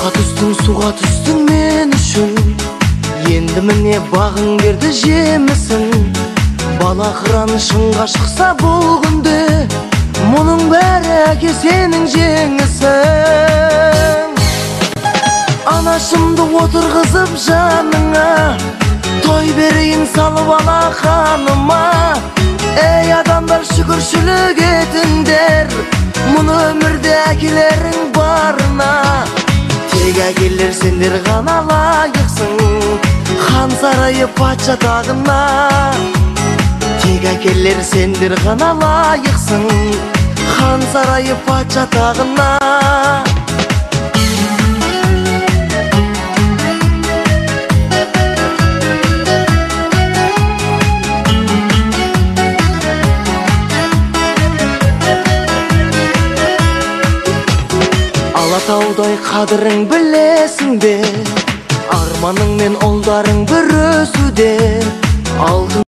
Отқа түстің, суға түстің мен үшін, енді міне бағың берді жемісін. Бала қыран шыңға шықса бұл күнде, мұның бәрі әке сенің жеңісің. Анашымды отырғызып жаныңа, той берейін салып алақаныма. Ей адамдар, шүкіршілік етіңдер, мұны өмірде әкелерің барына. Тек әкелер сендер ғана лайықсың хан сарайы патша тағына. Тек әкелер сендер ғана лайықсың хан сарайы патша тағына. Алатаудай қадірің білесің бе, арманың мен ұлдарың бір өсуде. Алтын